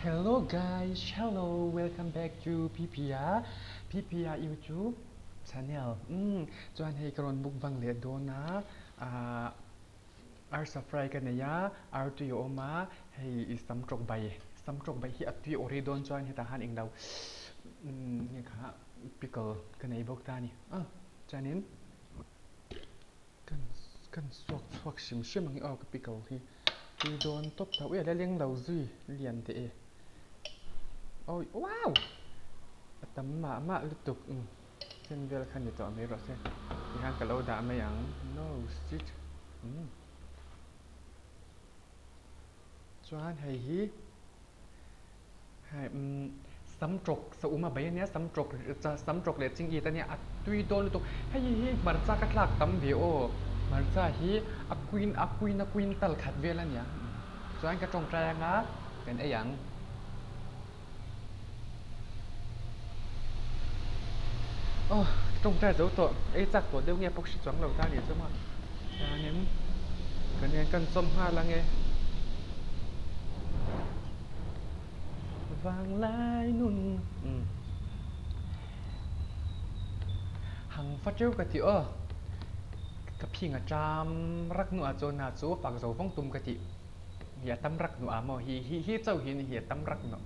Hello guys, hello, welcome back to PPR, PPR YouTube channel. Um, chuan hei ka rawn mukbang leh dawn a, ah arsa fry ka nei a, artui a awm a, hei i sam tawk bai, sam tawk bai hi a tui awri dawn chuan hetah khan englo um nge kha pickle ka nei bawk ta a ni. Ah, chuanin Kan kan suak chhuak hrim hrim ang i aw ka pickle hi tui dawn tawp tho e a la leng lo zui lian teh e awi wow a tam mah mah lutuk um chen vel kha ni tawh mai rawh se tikhan ka lo dah mai ang no shit um chuan hei hi. Hei umm sam tawk sa um a bai ania sam tawk sam tawk leh ching it ania a tui dawn lutuk hei hi hmarcha ka thlak tam ve aw hmarcha hi a queen a queen a queen tal khat vel ania chuan ka tawngtai anga kan ei ang. Aw ka tawngtai zo tawh ei chak tawh deuh nge pawh hre chuang lo ta a nih chu maw chuanin kan en kan chawm nghal ange. Vanglai nun hang fa teuh ka ti aw ka phing a ṭam rak hnuah chuan a chu fak zo vawng tum ka tih hi a tam rak hnuah maw hi hi hi chauh hi hi a tam rak hnuah.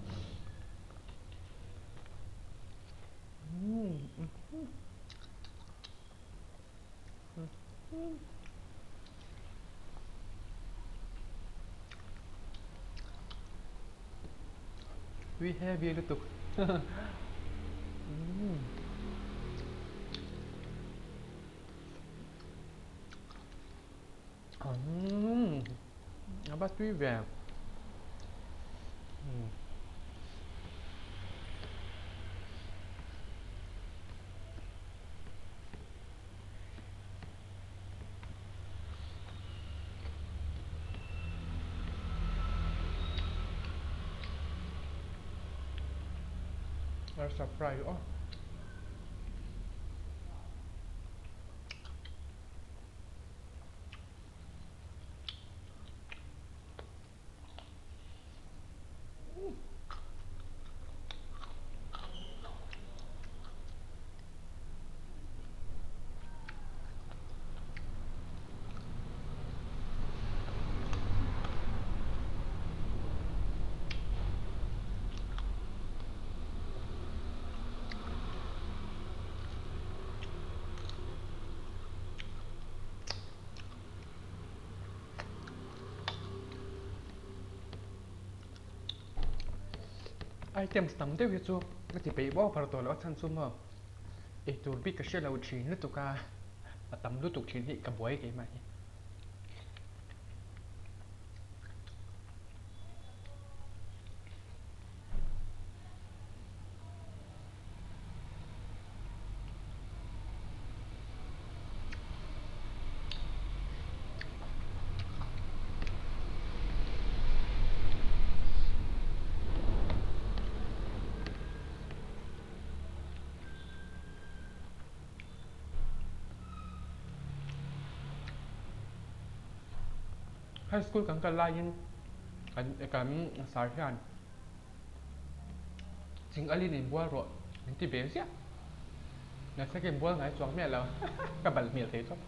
Tui heavy lutuk. A va tui ve. Arsa fry aw. Items tam deuh hi chu ka ti peih vau phar tawh loh a chhan chu maw eitur bik ka hre lo thin lutuk a a tam lutuk thin hi ka buai keimah hi. High school kan kal laiin kan kan sar hian Ching alin inbual rawh min ti ve ziah. Nasa ka inbual ngai chuang miah lo ka balh hmel thei tawp.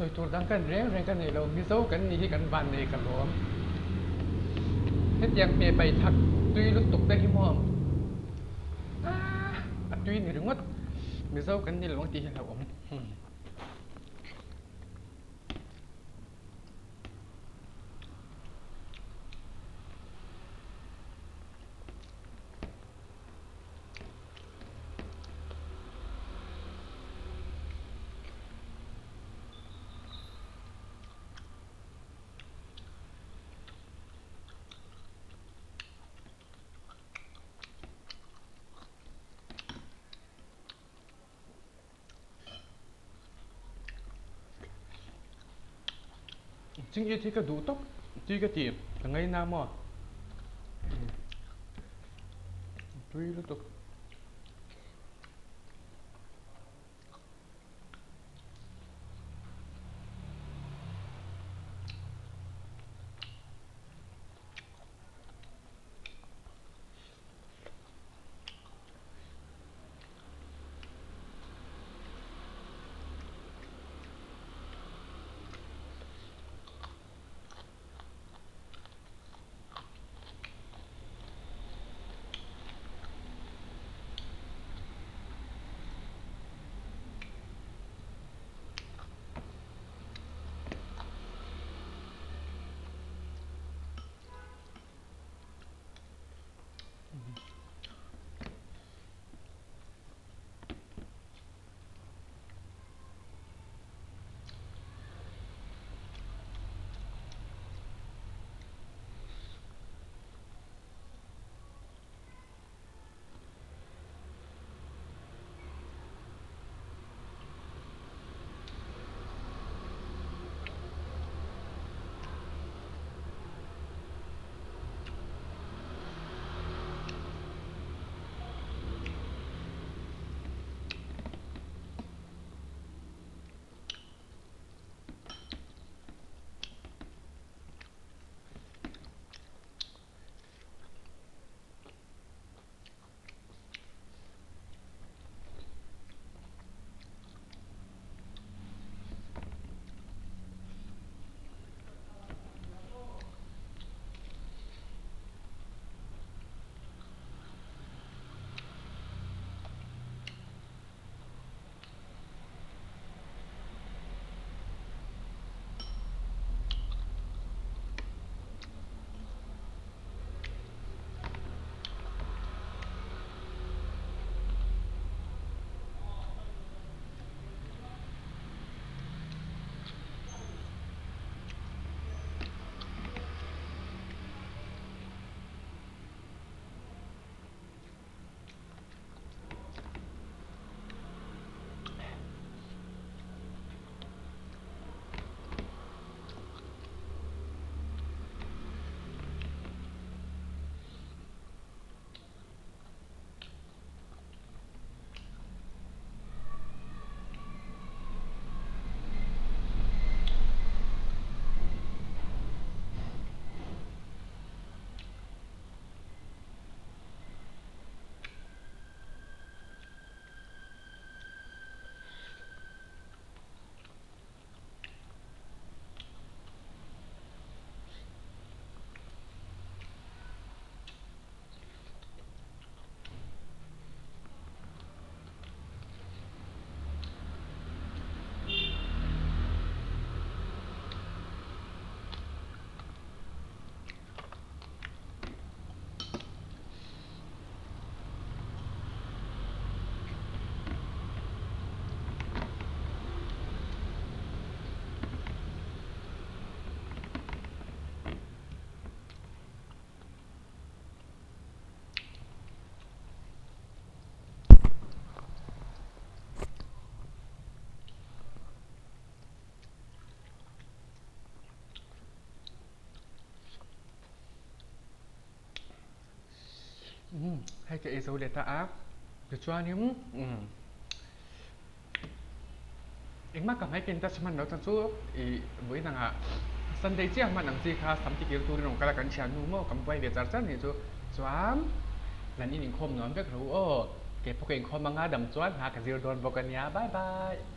Sawi tur dang kan reng reng ka nei lo, Mizo kan nih hi kan van nei ka lawm. Hetiang hmeh pai thak tui lutuk te hi maw a tui ni ringawt Mizo kan ni lo ang tih hi a hlauhawm. Chingit hi ka duh tawp tui ka ti ka ngaina maw tui lutuk. Hei ka ei zo leh ta a tichuanin engmah ka hmai ken ta hman lo chuan chu ih vawiin angah Sunday chiah hman ang chi kha sam tikir turin rawn kal a kan thiannu maw kan buai ve char char nih chu chuan lan in inkhawm nuam vek ro aw keipawh ka inkhawm anga dam chuan hna ka zir dawn bawk ania bye bye.